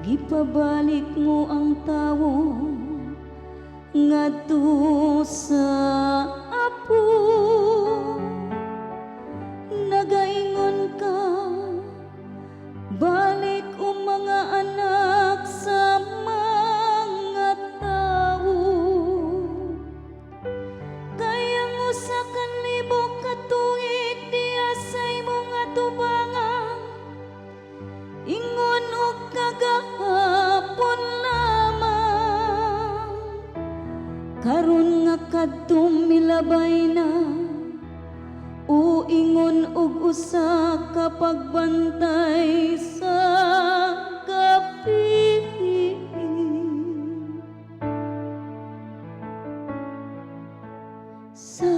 Gipabalik mo ang tawo ngadto sa apo. Nagaingon ka, "Balik o mga anak sa mga tawo." Kay ang 1,000 ka tuig diha sa imong atubangan ingon og kagahapon lamang. Karon nga kadtong milabay na o ingon og usa ka pagbantay sa gabi. Sa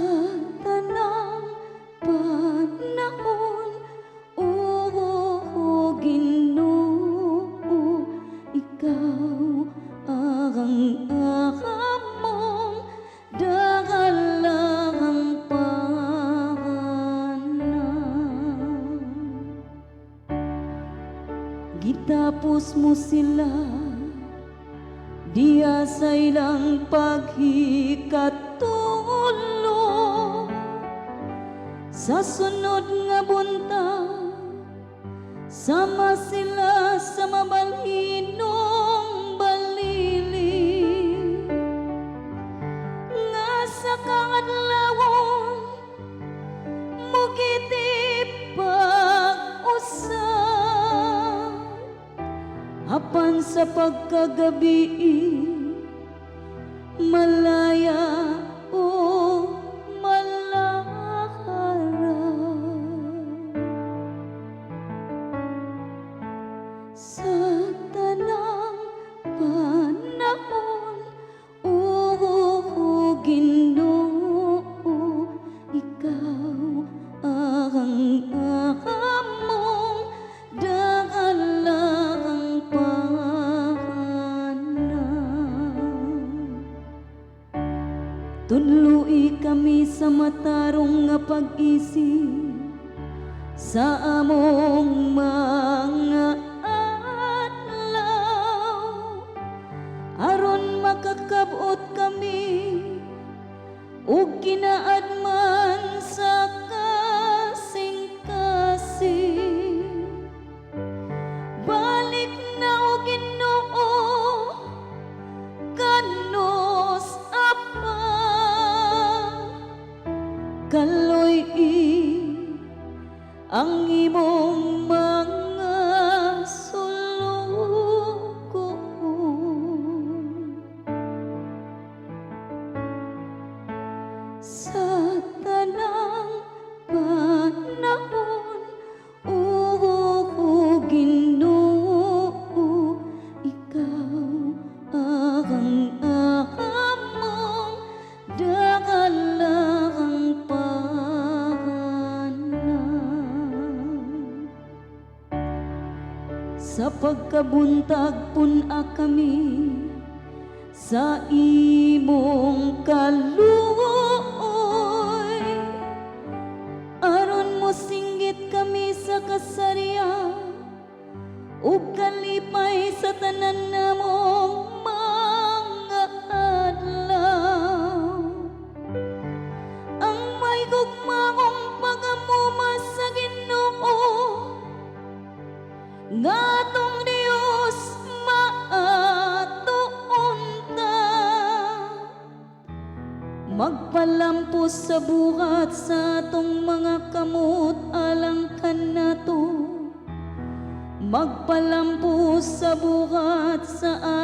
tanang panahon, o Ginoo, ikaw ang among dakalaang pana. Gitapos mo sila diha sa ilang paghikatulo. Sa sunod nga buntag, sama sila sa mabalhinong balili nga sa kaadlawon mugiti pag-usab, apan sa pagkagabii malaya o malakara. Sa tanang panahon, o Ginoo, ikaw ang among dakalaang pana. Tudloi kami sa matarong nga pag-isip sa among mga adlaw, aron makakabot kami ug kinaadman sa kasing-kasing. Balik na, o Ginoo, kanus apa. Kaloy-i ang imong mga sulugoon. Sa tanang panahon, o Ginoo, ikaw ang among dakalaang pana. Sa pagkabuntag, pun-a kami sa imong kaluoy, aron mo singgit kami sa kasarya ug kalipay sa tanan namong mga adlaw. Ang may gugmaong pagamuma sa Ginoo nga atong Dios maatuon ta. Magpalampos sa buhat sa atong mga kamot alang kanato. Magpalampos sa buhat sa